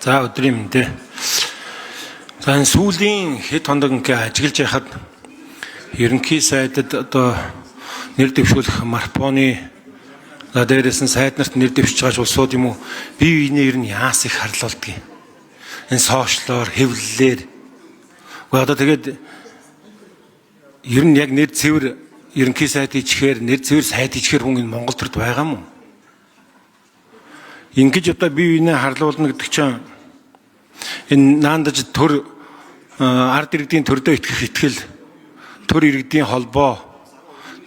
За өдрийн мэнд. За энэ сүүлийн хэд хоног ингээ ажиглаж яхад ерөнхий сайдад одоо нэр дэвшүүлэх Марпоны за дээрээс нь сайд нарт нэр дэвшиж байгаа улсууд юм уу бие биенээ ер нь яас их харлуулдгийг. Энэ сошиалор, хэвлэлээр. Гэхдээ одоо тэгээд ер нь яг нэр цэвэр ерөнхий сайд хийчихээр нэр цэвэр сайд хийчихээр хүн энэ Монгол төрд байгаа юм уу? Ингэж одоо бие биенээ харлуулна гэдэг чинь энэ наандаж төр ард иргэдийн төрдөө итгэх итгэл, төр иргэдийн холбоо,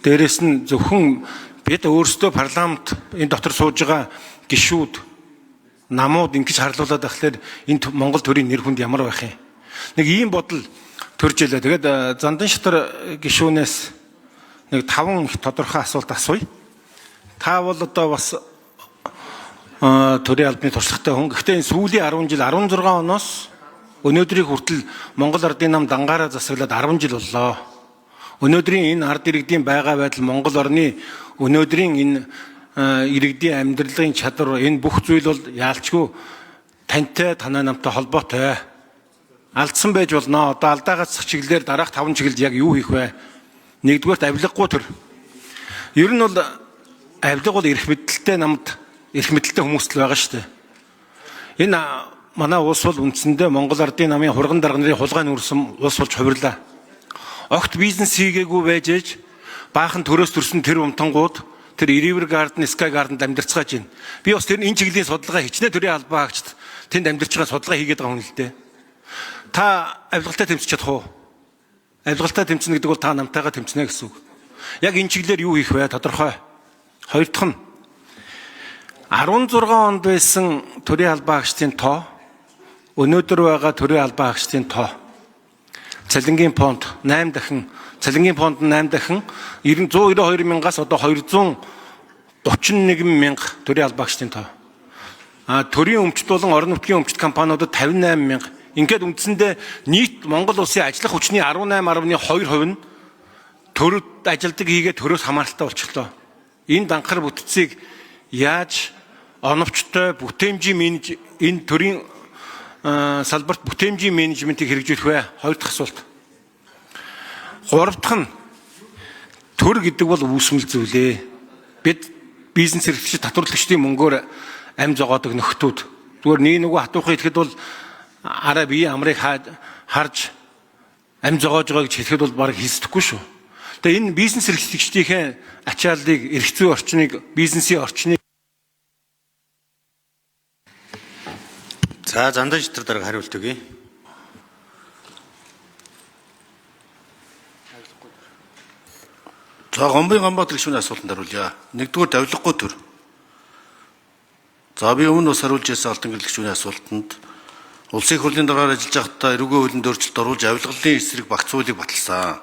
дээрэс нь зөвхөн бид өөрсдөө парламент энэ дотор сууж байгаа гишүүд намууд ингэж харлуулад байхлаар энэ Монгол төрийн нэр хүнд ямар байх юм? Нэг ийм бодол төрж илээ. Тэгээд Зандан шатар гишүүнээс нэг 5 их тодорхой асуулт асууя. Та бол одоо бас төрийн албаны туршлагатай хүн. Гэхдээ энэ сүүлийн 10 жил 16 оноос өнөөдрийг хүртэл Монгол Ардын нам дангаараа засаглаад 10 жил боллоо. Өнөөдрийн энэ ард иргэдийн байгаа байдал, Монгол орны өнөөдрийн энэ иргэдийн амьдралын чадвар, энэ бүх зүйл бол яалчгүй тантай танай намтай холбоотой. Алдсан байж болно. Одоо алдаагаас чиглэлээр дараах 5 чиглэлд яг юу хийх вэ? Нэгдүгээрт авилгагүй төр. Ер нь бол авилга бол эрх мэдэлтэй намд эрх мэдэлтэй хүмүүст л байгаа шүү дээ. Энэ манай улс бол үндсэндээ Монгол Ардын намын хурган дарга нарын хулгай нүрсэн улс болж хувирлаа. Огт бизнес хийгээгүй байж ээж баахан төрөөс төрсөн тэр умтангууд тэр River Garden, Sky Garden-д амьдарцгааж байна. Би бас тэр энэ чиглэлийн судалгаа хичнээн төрийн албаа хаагчд тэнд амьдарч байгаа судалгаа хийгээд байгаа хүн л дээ. Та авилгалтай тэмцэж чадах уу? Авилгалтай тэмцэнэ гэдэг бол та намтайгаа тэмцэнэ гэсэн үг. Яг энэ чиглэлээр юу хийх вэ? Тодорхой. Хоёр дахь нь 16 онд байсан төрийн албан хаагчдын тоо, өнөөдөр байгаа төрийн албан хаагчдын тоо. Цалингийн фонд 8 дахин, цалингийн фонд нь 8 дахин 192 мянгаас одоо 231 мянга төрийн албан хаагчдын тоо. А төрийн өмчт болон орон нутгийн өмчт компаниудад 58 мянга. Ингээд үндсэндээ нийт Монгол улсын ажиллах хүчний 18.2% нь төрөд ажилдаг хийгээ төрөөс хамааралтай болчихлоо. Энэ данхар бүтцийг яаж оновчтой бүтээмжийн менеж энэ төрийн салбарт бүтээмжийн менежментийг хэрэгжүүлэх вэ? Хоёр дахь асуулт. Гурав дахь нь төр гэдэг бол үүсмэл зүйлээ. Бид бизнес эрхлэгч татварлагчдын мөнгөөр ам зогоодог нөхдүүд. Зүгээр нэг нөгөө хатуухын хэлэхэд бол араа бие амрыг харж ам зогоож байгаа гэж хэлэхэд бол бараг хийсдэхгүй шүү. Тэгээ энэ бизнес эрхлэгчдийнхээ ачааллыг, эрх зүйн орчныг, бизнесийн орчныг За Зандан шатар дарга хариулт өгье. За Гомбын Ганбаатар гишүүний асуултанд хариулъя. Нэгдүгээр авилгагүй төр. За би өмнө бас хариулж ирсэн алтан гэрэл гишүүний асуултанд улсын их хурлын даргаар ажиллаж байхдаа эрүүгийн хуулинд өөрчлөлт оруулж авилгалын эсрэг багц хуулийг баталсан.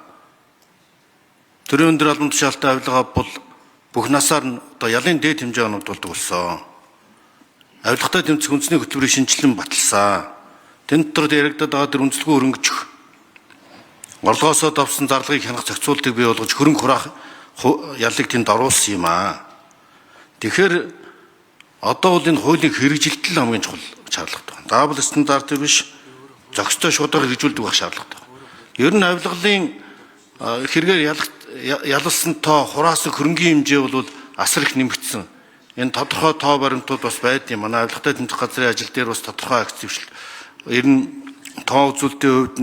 Төрийн өндөр албан тушаалтай авилга бол бүх насаар нь одоо ялын дээд хэмжээ оногдуулдаг болсон. Авилгатай тэмцэх үндэсний хөтөлбөрийг шинжилэн баталсан. Тэн дотор яригадаад байгаа тэр үндэслэгүй хөрөнгөчих орлогоосоо давсан зарлагыг хянах зохицуултыг бий болгож хөрөнгө хураах ялыг тэнд оруулсан юм аа. Тэгэхээр одоо бол энэ хуулийн хэрэгжилт л хамгийн чухал шаардлагатай байна. Заавал стандарт биш, зохистой шударга хэрэгжүүлдэг байх шаардлагатай. Ер нь авилгалын хэрэгээр ялалсан тоо, хураасан хөрөнгийн хэмжээ бол асар их нэмэгдсэн. Энэ тодорхой тоо баримтууд бас байд юм. Манай авилгатай тэмцэх газрын ажил дээр бас тодорхой акц зэвшил. Ер нь тоо үзүүлэлтийн хувьд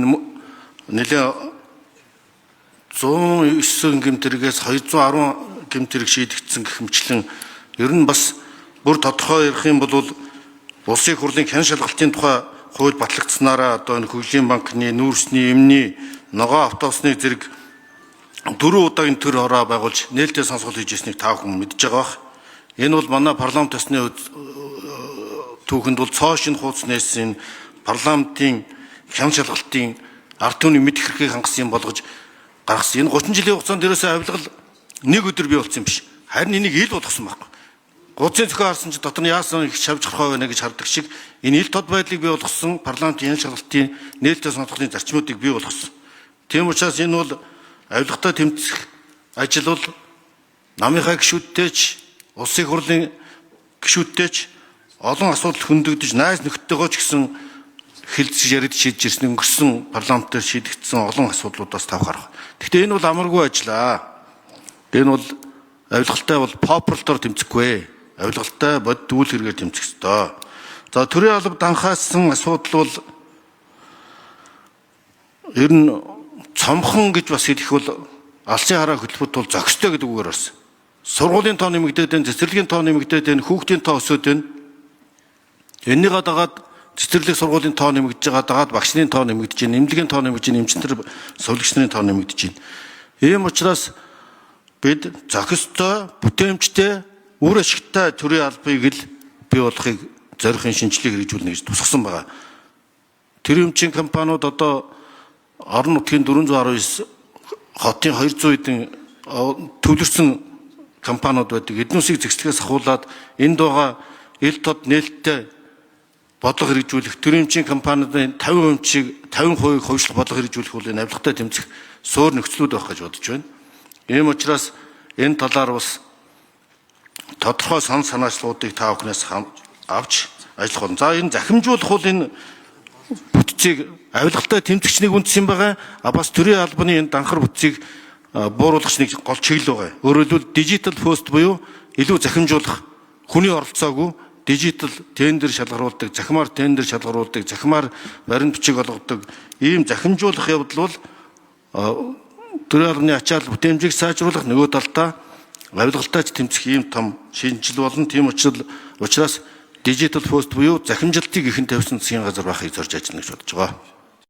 нэлээ 109 гэмт хэрэгээс 210 гэмт хэрэг шийдэгдсэн гэх мэтчлэн ер нь бас бүр тодорхой ярих юм бол улсын их хурлын хян шалгалтын тухай хууль батлагдсанараа одоо энэ хөгжлийн банкны, нүүрсний, эмний, ногоо автобусны зэрэг 4 удаагийн төр хороо байгуулж нээлттэй сонсгол хийж ирснийг та бүхэн мэдж байгаа бах. Энэ бол манай парламент төсний түүхэнд бол цоо шинэ хууц нээсэн парламентын хян шалгалтын ард түмний мэдэх хэрхийг хангасан юм болгож гаргасан. Энэ 30 жилийн хугацаанд ерөөсөө авилгал нэг өдөр бий болсон юм биш. Харин энийг ил болгосон байхгүй. Гудцын зөхион харсан чи дотор нь яасан их шавж гарах вэ гэж хардаг шиг энэ ил тод байдлыг бий болгосон парламентын хян шалгалтын нээлттэй сонсголын зарчмуудыг бий болгосон. Тийм учраас энэ бол авилгатай тэмцэх ажил бол намынхаа гишүүдтэй ч, улсын их хурлын гишүүдтэй ч, Олон асуудал хөндөгдөж найз нөхдөдөө ч гэсэн хэлцэж яриад шийдэж ирсэн өнгөрсөн парламентээр шийдэгдсэн олон асуудлуудаас тавх арга. Гэхдээ энэ бол амаргүй ажил аа. Энэ бол авилгалтай бол попрлтоор тэмцэхгүй. Авилгалтай бодит үйл хэрэгээр тэмцэх ёстой. За төрийн алба данхаасан асуудал бол ер нь цомхон гэж бас хэлэх бол алсын хараа хөтөлбөрт бол зохистой гэдэг үгээр орсон. Сургуулийн тоо нэмэгдээд байна, цэцэрлэгийн тоо нэмэгдээд байна, хүүхдийн тоо өсөөд байна. Энийгээ дагаад цэцэрлэг сургуулийн тоо нэмэгдэж байгаа дагаад багш нарын тоо нэмэгдэж байна, эмнэлгийн тоо нэмэгдэж байна, эмч нар сувилагч нарын тоо нэмэгдэж байна. Ийм учраас бид зохистой, бүтээмжтэй, үр ашигтай төрийн албыг л бий болгохыг зорихын шинжилгээг хэрэгжүүлнэ гэж тусгасан байгаа. Төрийн өмчийн компаниуд одоо орон нутгийн 419 хотын 200 хэдэн төвлөрсөн компаниуд байдаг. Эднүсийг зэгслэгээс ахуулаад энд байгаа ил тод нээлттэй бодлого хэрэгжүүлэх, төрийн өмчийн компаниудын 50% 50% хувьчлах бодлого хэрэгжүүлэх бол энэ авилгатай тэмцэх суур нөхцлүүд байх гэж бодож байна. Ийм учраас энэ талаар бас тодорхой сан санаачлалуудыг та бүхнээс авч ажиллах болно. За энэ захимжуулах бол энэ бүтцийг авилгалтай тэмцэгч нэг үндэс юм байгаа. А бас төрийн албаны энэ данхар бүтцийг бууруулах нэг гол чиглэл байгаа. Өөрөөр хэлбэл digital first буюу илүү захимжуулах, хүний оролцоогүй дижитал тендер шалгаруулдаг, захимаар тендер шалгаруулдаг, захимаар баримт бичиг олгодог ийм захимжуулах явдал бол төрийн албаны ачаал бүтээмжийг сайжруулах, нөгөө талдаа авилгалтай ч тэмцэх ийм том шинжил болно. Тийм учраас digital first буюу захимжилтыг ихэн тавьсан засгийн газар байхыг зорж ажиллана гэж бодож байгаа.